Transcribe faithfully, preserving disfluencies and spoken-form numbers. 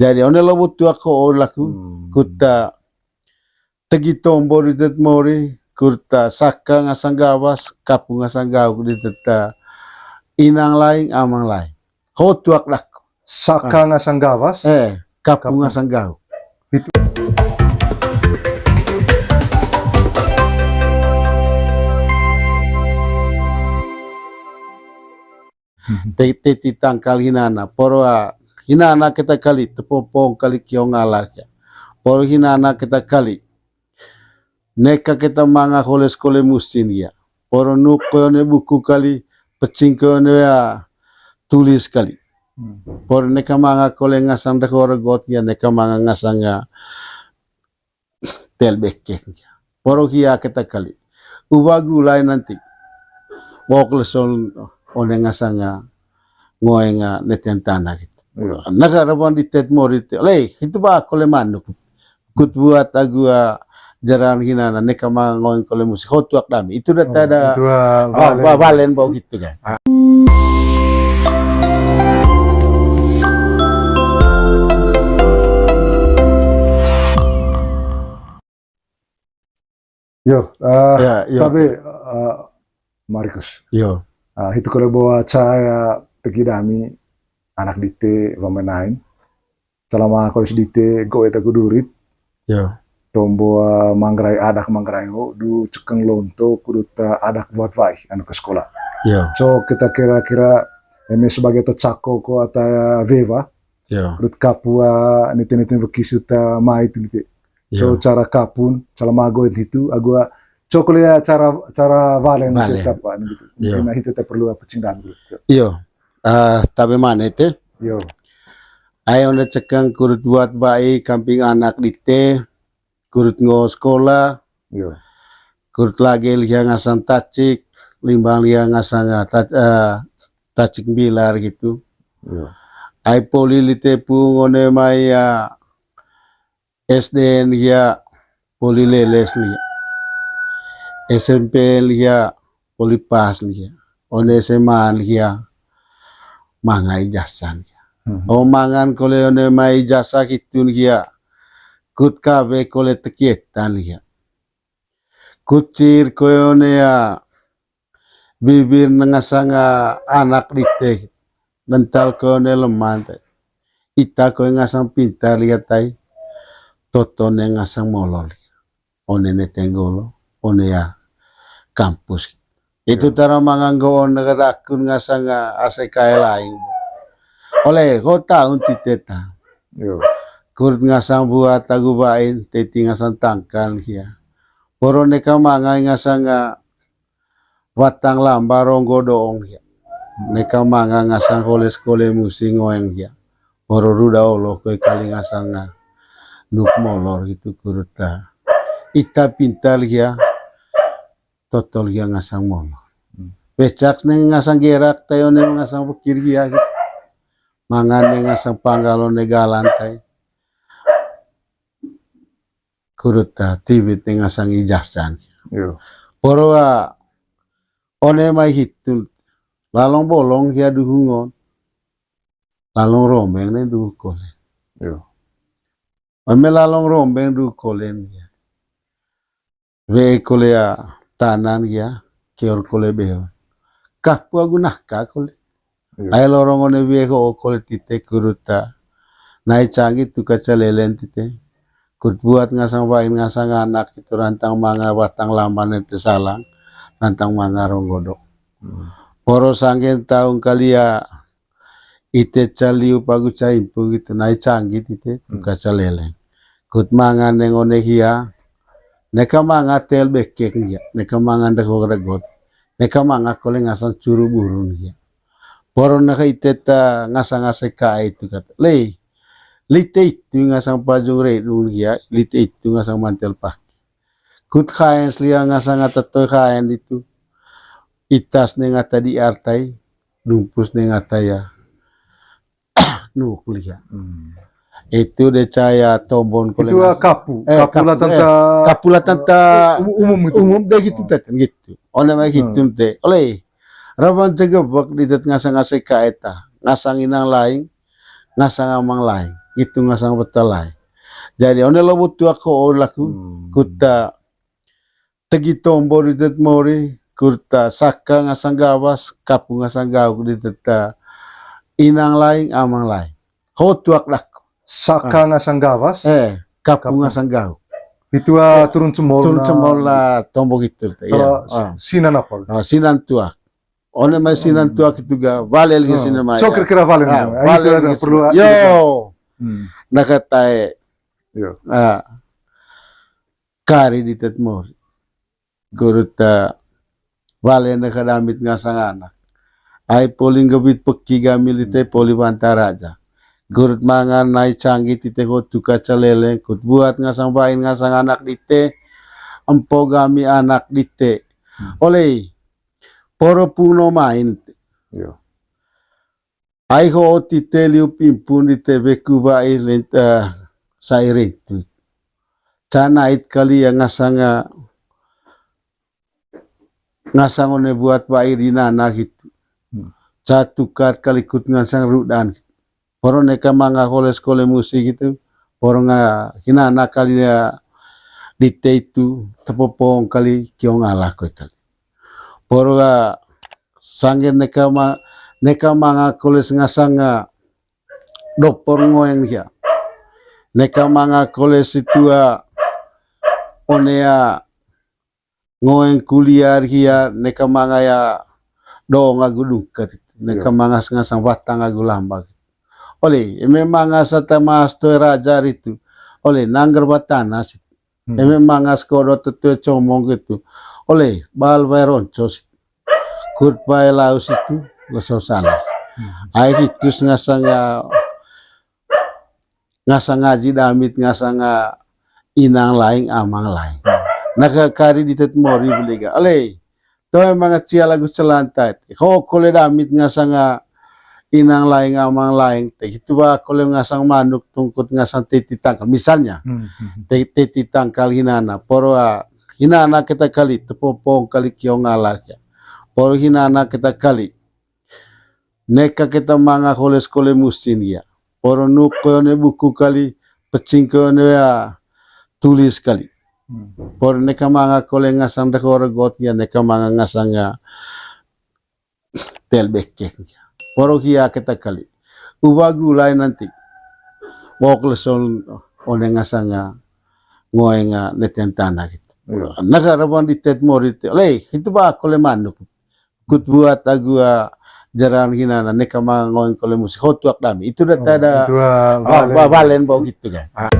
Jadi one lobo tuak ho'o laku, hmm, kut tegi tombo di tet mori, kut saka ngasang gawas, kapu ngasang gauk di tet inang laing, amang laing. Ho'o tuak daku. Saka ngasang gawas. Eh, kapu ngasang gauk. Itu. Te, te, ti tangkal hinana, poro, ah, hinana keta kali, tepopong kali kiong ala kia. Poro hinana keta kali. Neka keta manga holes kole musin kia. Poro nuk koyo ne buku kali, pecing koyo ne ya tulis kali. Hmm. Poro neka manga kole ngasang deko regot kia, neka manga ngasang ya tel bekek kia. Poro kia keta kali. Uba gulai nanti. Wok leson one ngasang ya ngoeng ne tentana gitu. Iya. Naka rabang di tet mori te. Leh, itu ba kole manuk. Kut buat agu, ah, jaran hinana, neka manga ngoeng kole musin. Ho'o tuak dami. Itu dah. Oh, tada. Itu, ah, ah, valen. Ba-, valen bau gitu kan. Ah. Yo, ah, ya, yo. Tapi, ah, Markus. Yo. Ah, hitu kole bawa caya tegi dami anak dite pamenain. Salama kole dite goe tagu durit. Yo. Tombo, ah, manggarai adak manggarai ho, du cekeng lonto, kudut, ah, adak buat wai, anu ke sekolah. Yo. So, kita kira-kira, eme sebagai tecako ko ata wewa. Yo. Kudut kapu, ah, nite-nite weki suta mai tu nite. Yo. So, cara kapun, cara magoin hitu, agu, ah, so kole ya cara, cara valen. Valen. Siapa, gitu. Yo. Mungkin itu te perlu apa cingdan dulu. Yo. Yo. Ah, tabe mane te? Yo. Ai one cekeng kudut buat wai kamping anak dite, kudut ngo sekolah. Yo. Kudut lage liha ngasang tacik, limbang liha ngasang, ah, tac-, ah, tacik bilar gitu. Yo. Ai poli lite pung one mai, ah, S D N liha, poli leles liha. S M P liha, poli pas liha. One S M A liha, manga ijazah liha. Mhm. O mangan kole one mai ijazah hitun liha. Kut kawe kole tekietan liha. Kut cir koyo ne ya bibir ne ngasang, ah, anak dite. Dental koyo ne leman te. Ita koyo ngasang pintar liha tai. Toto ne ngasang molor. One ne tenggolo, one ya kampus. Itu. Yo. Tara manga nggoon negara akun ngasang, ah, ase kae lain. Ole, ko taun tite ta. Yo. Kudut ngasang buat agu bain, teti ngasang tangkan kia. Poro neka manga ngasang, ah, watang lamba ronggo doong kia. Neka manga ngasang holes kole musin ngoeng kia. Poro ruda olo koe kali ngasang, ah, nuk molor gitu kudut ta. Ita pintar kia. Totol gia ngasang molor. Hmm. Pecak ne ngasang gerak tai, one ngasang pekir gia gitu. Mangan ne ngasang panggal, one galan tai. Kudut ta, tibit ne ngasang ijazah. Yo. Poro, ah, one mai hitun. Lalong bolong gia duhungon. Lalong rombeng ne duhu kole. Yo. Ome lalong rombeng duhu kole ne gia. Wee kole ya tanan ya, keor kole beho. Kapu agu naka kole. Iya. Ai lorong one wee ho kole tite kudut ta. Nai canggi tu kaca lelen tite. Kut buat ngasang wain ngasang anak itu rantang manga watang lamba ne te salang. Rantang manga ronggo do. Hmm. Poro sanggen taung kalia ite ca liu pagu ca impu gitu, nai canggi tite, hmm, tuka ca leleng. Kut mangan neng one hia, neka manga tel bekek hia, neka manga degok regot, neka manga kole ngasang curu burun hia. Poro neka ite ta ngasang ase kae itu kata. Lei, lite itu ngasang pajung redung hia, lite itu ngasang mantel pake. Kut haen slia ngasang ata toi haen itu. Itas neng ata di artai, dumpus neng ata ya. Nuk lia. Hmm. Itu de caya tombon kole. Itu, ah, ngasang kapu. Eh, kapu, kapu la tanta, eh, kapu la tanta, eh, umum, umum itu. Umum de gitu, oh, teten gitu. One mai gitu, hmm, te. Oleh, rawan cegebek di det ngasang ase kae ta. Ngasang inang laing, ngasang amang laing. Gitu ngasang betalai. Jadi one lobo tuak ho laku, hmm, kut ta tegi tombo di tet mori, kut ta saka ngasang gawas, kapu ngasang gauk di tet ta inang laing, amang laing. Ho tuak daku. Saka, ah, ngasang gawas? Eh, kapu, kapu ngasang gauk. Itu, ah, eh, turun cemol, turun na cemol lah, tombo gitu. Iya, ah. Sinan apa? Ah, sinan tuak. One mai sinan, hmm, tuak itu ga, wale lagi, hmm, sinan mai. Cok ya. Kira-kira wale, ah, nih, wale itu ada lagi perlu sinan. Yo. Hmm. Nah, kata e. Yo. Ah. Kari di tet mori. Kut ta wale ne ka damit ngasang anak. Ai poli nggewit peki gami lite, poli wanta raja. Kut manga nai canggi tite ho tuka caleleng, kut buat ngasang wain ngasang anak dite, empo gami anak dite. Hmm. Olei, poro pung no main. Yo. Ai ho oti te liu pimpun di te weku wa'i lent-, eh, sairing tu. Ca nait kali ya ngasang, eh, ngasang one buat wa'i di nana gitu. Hmm. Ca tukat kali kut ngasang rudan gitu. Poro neka manga koles kole musik gitu. Poro nga hinana kali ya di te itu tepopong kali kiong ala koe kali. Poro ga sanggen neka ma-, neka manga koles ngasang, ah, dopor ngoeng hia. Neka manga koles itu, ah, one, ah, ngoeng kuliah hia, neka manga ya dong agu dungkat itu. Neka, iya, manga ngasang watang agu lambak. Olei, eme manga sata mas toe raja itu. Olei, nangger watana sit. Hmm. Eme manga sekodo tetue comong gitu. Olei, bal wae ronco sit. Kut wae laus itu, leso salas. Hmm. Ai hitus ngasang, ah, ngasang ngaji damit ngasang, ah, inang laing, amang laing. Hmm. Nah, ke kari di tet mori beli ga. Olei, toe manga cia lagu celanta. Ho kole damit ngasang, ah, inang laing, amang laing, te gitu ba kole ngasang manuk tungkut ngasang teti tangkal. Misalnya, hmm, hmm, hmm, te-, teti tangkal hinana, poro, ah, hinana keta kali, tepopong kali kiong ala ya. Poro hinana keta kali. Neka keta manga koles kole musin ya. Poro nuk koe one buku kali, pecing koe one ya tulis kali. Hmm. Poro neka manga kole ngasang deko regot ya, neka manga ngasang ya tel bekek. Poro hia keta kali. Uba gulai nanti. Wok leson one ngasang, ah, ngoeng, ah, neten tanah gitu. Iya. Nah, karena di tet mori te. Olei, itu ba kole manuk. Kut buat agu, ah, jaran hinana neka manga ngoeng kole musik. Ho tuak dami. Itu da, oh, tada. Itu, ah, oh, walen. Ba-, walen bau gitu kan. Ah.